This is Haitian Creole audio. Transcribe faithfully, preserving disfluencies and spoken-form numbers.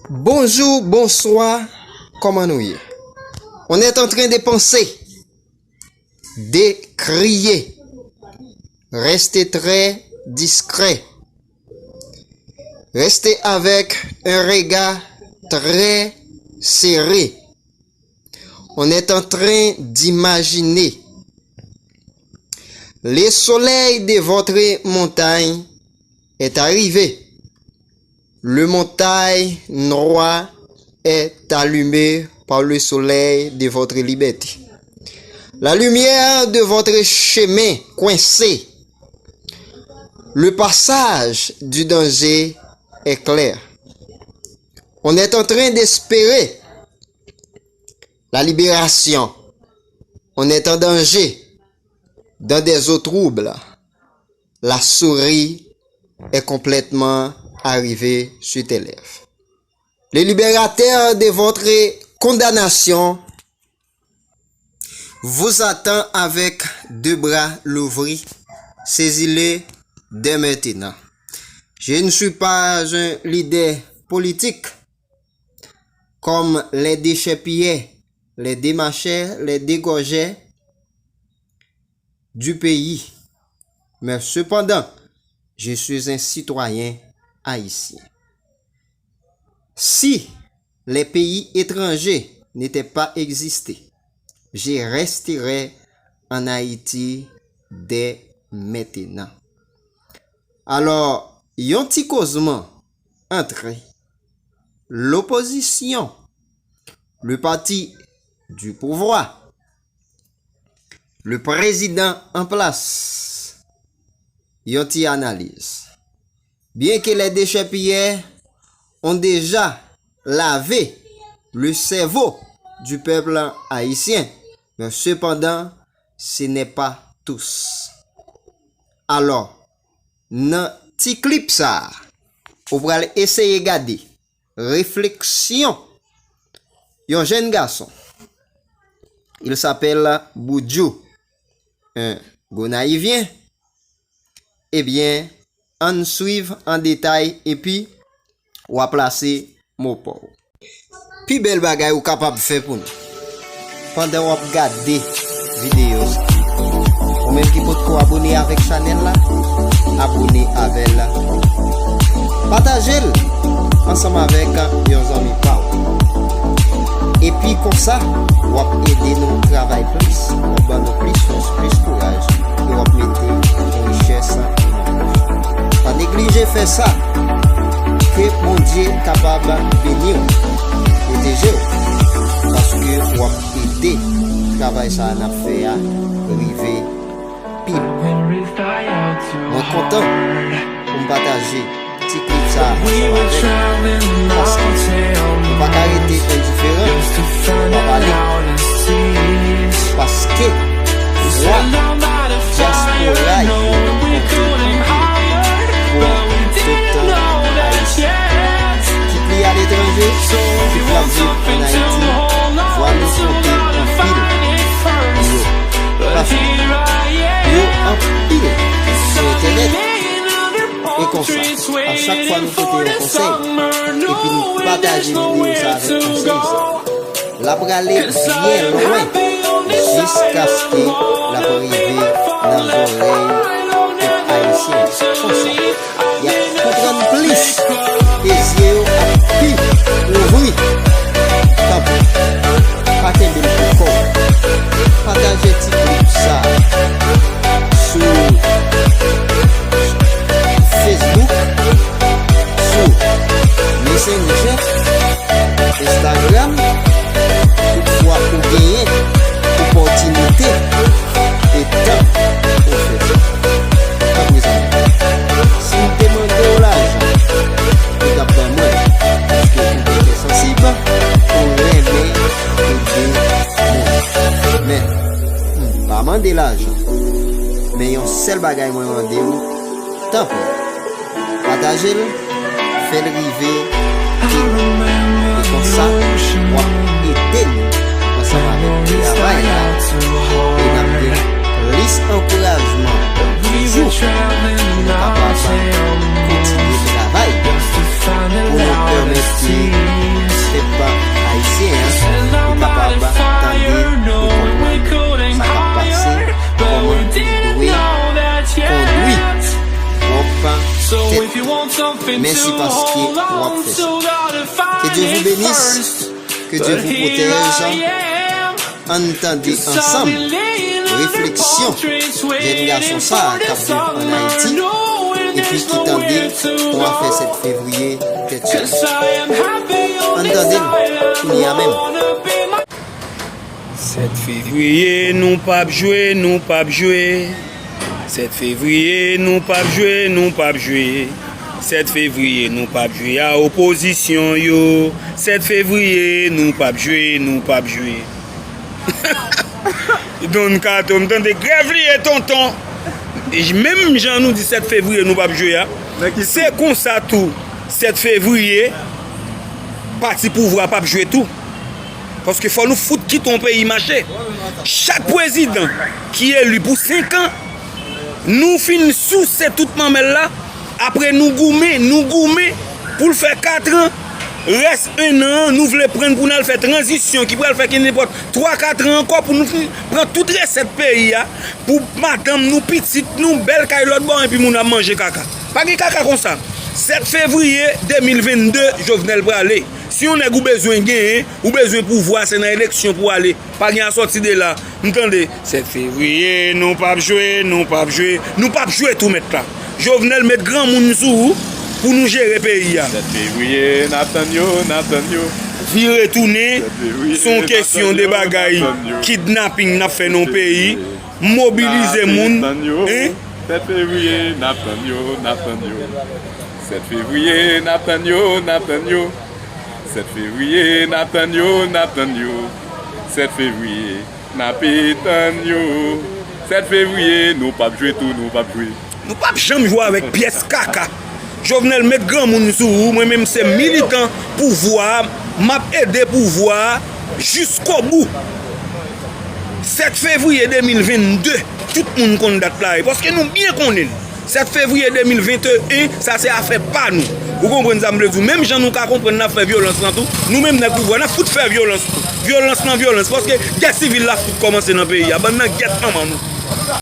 Bonjou, bonswa, kòman nou ye? On est en train de penser, de crier. Restez très discret. Restez avec un regard très serré. On est en train d'imaginer. Le soleil de votre montagne est arrivé. Le montagne noire est allumée par le soleil de votre liberté. La lumière de votre chemin coincé. Le passage du danger est clair. On est en train d'espérer la libération. On est en danger. Dans des eaux troubles, la souris est complètement arrivée sur tes lèvres. Le libérateur de votre condamnation vous attend avec deux bras l'ouvri. Saisis-le dès maintenant. Je ne suis pas un leader politique comme les déchèpiyè, les démacheurs, les dégorgeurs du pays. Mais cependant, je suis un citoyen haïtien. Si les pays étrangers n'étaient pas existés, je resterais en Haïti dès maintenant. Alò, yon ti kozman antre lopozisyon, le parti du pouvoir, le président en place, yon ti analiz. Bien que les déchèpiyè ont déjà lavé le cerveau du peuple haïtien, mais cependant, ce n'est pas tous. Alò, nan ti klip sa a, ou pral eseye gade refleksyon yon jèn gason. Il s'appelle Boudjou, un Gonaïvien. Ebyen, ann swiv an detay epi w a plase mo pa w. Pi bèl bagay ou kapab fè pou nou pandan w ap gade videyo sa. Ou menm ki potko abone avèk chanèl la, abone avè l. Pataje l ansanm avèk yon zanmi pa w. Epi konsa, w ap ede nou travay plis, w ap ban nou plis fòs, plis kouraj, e w ap mete yon richès nan poch. Pa neglije fè sa. Ke Bondye kapab beni w, pwoteje w, paske w ap ede travay sa a n ap fè a rive pi lwen. Mwen kontan pou m pataje ti klip sa a ansanm avèk nou, paske nou pa ka rete endiferan, nou pa pale, paske vwa dyaspora yo konte anpil pou tout Ayisyen. Kit li aletranje, kit l ap viv ann Ayiti, vwa nou konte anpil pou yo. Paske yo anpil sou entènèt. E konsa, a chak fwa nou pote yon konsèy, epi nou pataje videyo sa avèk konsèy sa, l ap rale byen lwen jiskaske l ap rive nan zòrèy pèp ayisyen an. Konsa, y ap konprann plis e zye yo ap pi ouvri. Tanpri, pa kenbe l pou kò w. Pataje ti klip sa a sou Facebook, sou Messenger, Instagram, tout fwa ou genyen opòtinite e tan pou w fè sa. Tanpri zanmi, si m te mande w lajan, ou t ap ban mwen, paske ou te trè sansib, ou renmen ede moun. Men, m pa mande lajan. Men yon sèl bagay mwen mande w, tanpri, pataje l, fè l rive pi lwen. E konsa, w ap ede n ansanm avèk travay la. E n ap gen plis ankourajman toujou pou nou kapab kontinye travay, pou nou pèmèt ke fè sa. Que Dieu vous bénisse, que Dieu vous protège. Ann tande ansanm refleksyon jèn gason sa a k ap viv ann Ayiti epi ki tande yon afè sèt fevriye tèt sot. Ann tande l kounye a menm. Sèt fevriye, nou p ap jwe, nou p ap jwe. Sèt fevriye, nou p ap jwe, nou p ap jwe. Sèt fevriye, nou p ap jwe a opozisyon yo. Sèt fevriye, nou p ap jwe, nou p ap jwe. Don Kato, m tande grèv li ye, tonton. Menm jan nou di sèt fevriye, nou p ap jwe a, se konsa tou, sèt fevriye, pati pouvwa p ap jwe tou. Paske fò nou fout kite yon peyi mache. Chak prezidan ki eli pou senk an, nou fin souse tout manmèl la, apre nou goumen, nou goumen pou l fè kat an, rès en an an, nou vle pran l pou n al fè tranzisyon ki pral fè ki nenpòt twa kat an ankò pou nou fin pran tout resèt peyi a, pou madanm nou, pitit nou, bèl kay lòt bò, epi moun ap manje kaka. Pa gen kaka konsa. Sèt fevriye de mil venn de, Jovenel prale. Si yon nèg ou bezwen genyen, ou bezwen pouvwa, se nan eleksyon pou w ale. Pa gen asòti de la. M tande, sèt fevriye, nou p ap jwe, nou p ap jwe, nou p ap jwe tou mèt la. Jovenel met granmoun sou ou pou nou jere peyi a. Sèt fevriye, n ap tann yo, n ap tann yo. Vire tounen, sèt fevriye, se yon kesyon de bagay kidnaping n ap fè nan yon peyi, mobilize moun, hein? Sèt fevriye, n ap tann yo, n ap tann yo. Sèt fevriye, n ap tann yo, n ap tann yo. Sèt fevriye, n ap tann yo, n ap tann yo. Sèt fevriye, n ape tann yo. Sèt fevriye, nou p ap jwe tou, nou p ap jwe. Nou p ap janm jwe avèk pyès kaka. Jovenel met granmoun sou ou, mwen menm se militan pouvwa a, m ap ede pouvwa a jiskobou. Sèt fevriye de mil venn de, tout moun konn dat la ye, paske nou byen konnen l. Sèt fevriye de mil venn en, sa se afè pa nou. Ou konprann sa m vle di w? Menm jan nou ka konprann n ap fè vyolans lan tou, nou menm nèg pouvwa, n ap fout fè vyolans tou. Vyolans lan vyolans, paske gè sivil la fout kòmanse nan peyi a. Bann nan gyèt manman nou.